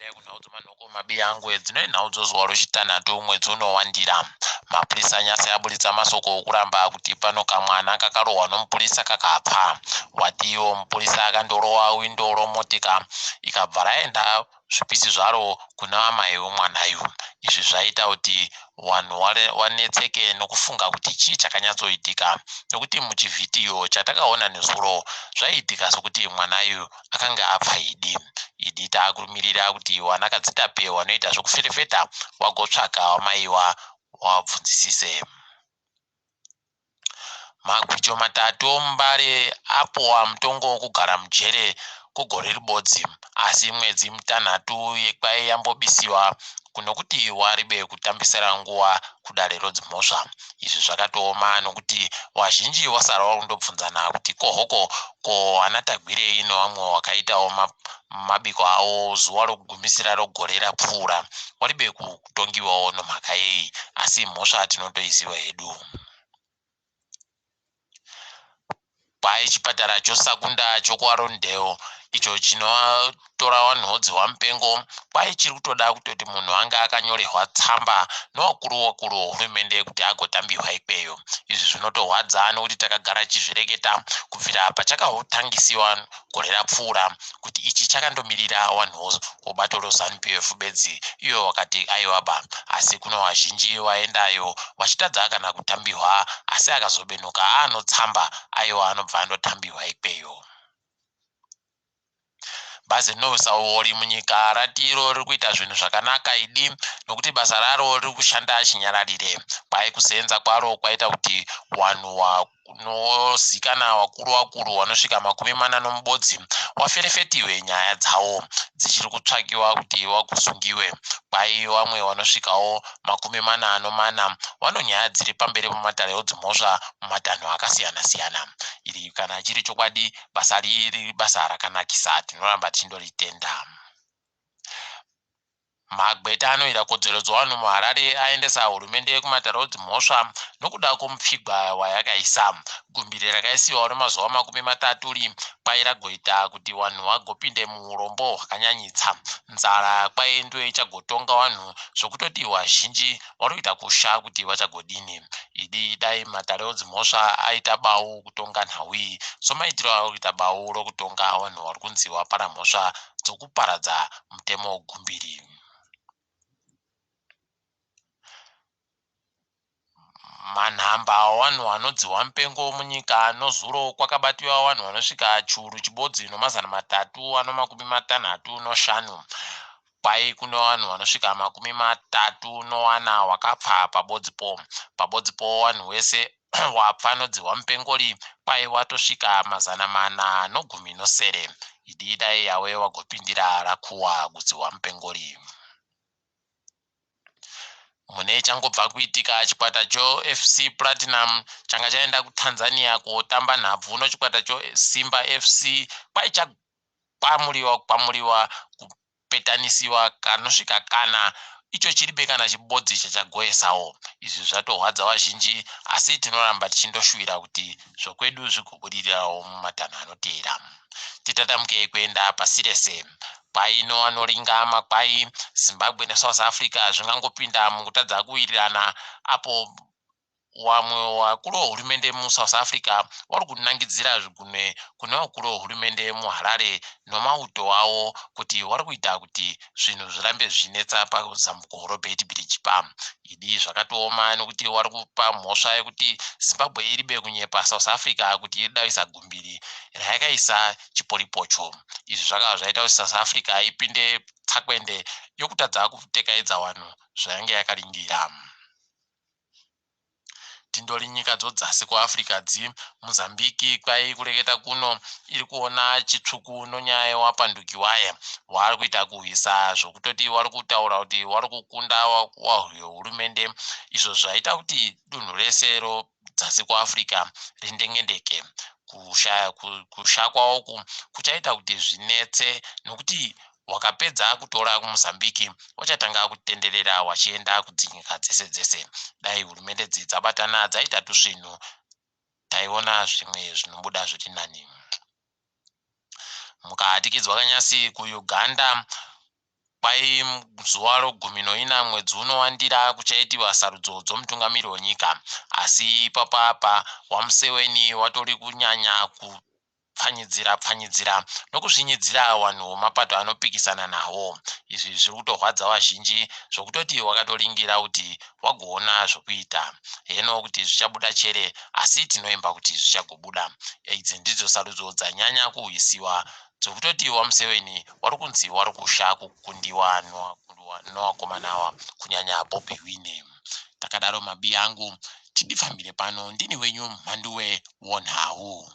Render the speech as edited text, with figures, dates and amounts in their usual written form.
Tambirai kunhau dzemanhoko mabiyangu edzino inhau dzozuva rochitanhatu mwedzi unowandira. Mapurisa nyasi aburitsa masoko okuramba kuti pano kamwana kakarohwa nomupurisa kakapfa. Watiwo mupurisa akandorowa windo romotika ikabva raenda zvipisi zvaro kuna amai vomwanayu. Izvi zvaita kuti vanhu wanetseke nokufunga kuti chii chakanyatsoitika nokuti muchivhidhiyo chatakaona nezuro zvaiitika sokuti mwanayu akanga apfa idi. Idi taakumirira kuti wanakadzitape wanoita zvokuferefeta wagotsvaka wamaiwa wabvunzisise. Magwicho matatu omuMbare apuwa mutongo wokugara mujere kwegore ribodzi asi mwedzi mitanhatu yekwai yambobisiwa nokuti waribe kutambisira nguva kudare rodzimhosva. Izvi zvakatooma nokuti wazhinji wasara wakundobvunzana kuti kohoko ko ana Tagwirei newamwe wakaitawo mabiko awo zuva rokugumisira rogore rapfuura waribe kutongiwawo nomhaka yei asi mhosva tinotoiziva hedu. Kwai chipatara choSakunda chokuArondale icho chinotora vanhu vodzihwa mupengo kwai chiri kutoda kutoti munhu ange akanyorerwa tsamba nevakuru vakuru vehurumende kuti agotambirwa ikweyo. Izvi zvinotorwadza nokuti takagara tichizvireketa kubvira pachakatangisiwa gore rapfuura kuti ichi chakandomirira vanhu vobato reZanu PF bedzi ivo vakati aiwaba asi kuno vazhinji vaendayo vachitadza kana kutambirwa asi akazobenuka aanotsamba aiwa anobva andotambirwa ikweyo. Bazi rinorwisa uori munyika rati iro riri kuita zvinhu zvakanaka idi nokuti basa raro riri kushanda chinyararire. Kwai kuseenza kwaro kwaita kuti vanhu vanozikana vakuru vakuru vanosvika 40 nomubodzi waferefetiwe nyaya dzavo dzichiri kutsvakiwa kuti vakusungiwe. Kwai vamwe vanosvikawo 44 vanonyaya dziri pamberi pematare edzimhosva mumatanho akasiyana siyana. Iri kana chiri chokwadi basa riri basa rakanakisa tinoramba tichindoritenda. Magweta anoira kodzero dzevanhu muHarare aendesa hurumende kumatare edzimhosva nokuda kwomupfigwa wayakaisa. Gumbire rakaisiwa remazuva 30 ri kwai ragoita kuti vanhu vagopinde muurombo hwakanyanyitsa. Nzara kwai ndiyo ichagotonga vanhu zvokutoti vazhinji vari kuita kusha kuti vachagodini. Idi dai matare edzimhosva aita bau kutonga nhau iyi somaitiro aari kuita bau rokutonga vanhu vari kunzi vapara mhosva dzokuparadza mutemo wegumbiri. Manhamba awanhu anodzihwa mupengo munyika nozuro kwakabatiwa vanhu vanosvika chiuru chibodzi nomazana matatu ano 35. Kwai kune vanhu vanosvika 34 wakapfa pabodzipo. Pabodzipo vanhu wese wapfa nodzihwa mupengori kwai watosvika 417. Idi dai yawe wagopindira rakuwa kudzihwa mupengori. Mune ichangobva kuitika chikwata choFC Platinum changa chaenda kuTanzania kotamba nhabvu nechikwata choSimba FC kwai chakwamuriwa kwamuriwa kupetanisiwa kanosvika kana icho chiribe kana chibodzi chachagoesawo. Izvi zvatohwadza vazhinji asi tinoramba tichindoshuwira kuti zvokwedu zvigobudirirawo mumatanho anoteera. Titatamukei kuenda pasi rese. Kwai nowanoringa makwai, Zimbabwe neSouth Africa zvingangopinda mukutadza kuwirirana apo wamwe vakuru vehurumende muSouth Africa vari kunangidzira zvigunwe kune vakuru vehurumende muHarare nomauto avo kuti vari kuita kuti zvinhu zvirambe zvichinetsa pazambuko roBeitbridge pa. Idi zvakatooma nekuti vari kupa mhosva yekuti Zimbabwe iribe kunyepa South Africa kuti iri kuda kuisa gumbiri rayakaisa chiporipocho. Izvi zvakabva zvaita kuti South Africa ipinde tsakwende yokutadza kutekaidza vanhu zvayange yakaringira. Tindori nyika dzodzasi kuAfrica dzi Mozambique kwai kureketa kuno iri kuona chitsvuku nonyaya yewapanduki waye waari kuita kuhwisa zvokutoti wari kutaura kuti wari kukunda wahurumende izvo zvaita kuti dunhu rese rodzasi kuAfrica rindengendeke. Kushaya kusha kwawo uku kuchaita kuti zvinetse nokuti wakapedza kutora kuMozambique wachatanga kutenderera wachienda kudzinyika dzese dzese. Dai hurumende dzi dzabatana dzaita tusvinhu taiona zvimwe zvinobuda zviri nani. Mukahatikidzwa kanyasi kuUganda. Kwai zuva rogumi noina mwedzi uno waNdira kuchaitiwa sarudzo dzomutungamiri wenyika, asi ipapo apa waMuseveni watori kunyanya kupfanyidzira pfanyidzira nokuzvinyidzira vanhu vemapato anopikisana nawo. Izvi zviri kutorwadza vazhinji zvokutoti wakatoringira kuti wagoona zvokuita. Heno kuti zvichabuda chere, asi tinoimba kuti zvichagobuda. Idzi ndidzo sarudzo dzanyanya kuhwisiwa dzokutoti waMuseveni wari kunzi wari kusha kukundiwa nowakomana awa, kunyanya Bobi Wine. Takadaro mabiya angu, tidifambire pano. Ndini wenyu Mhanduwe wonhau.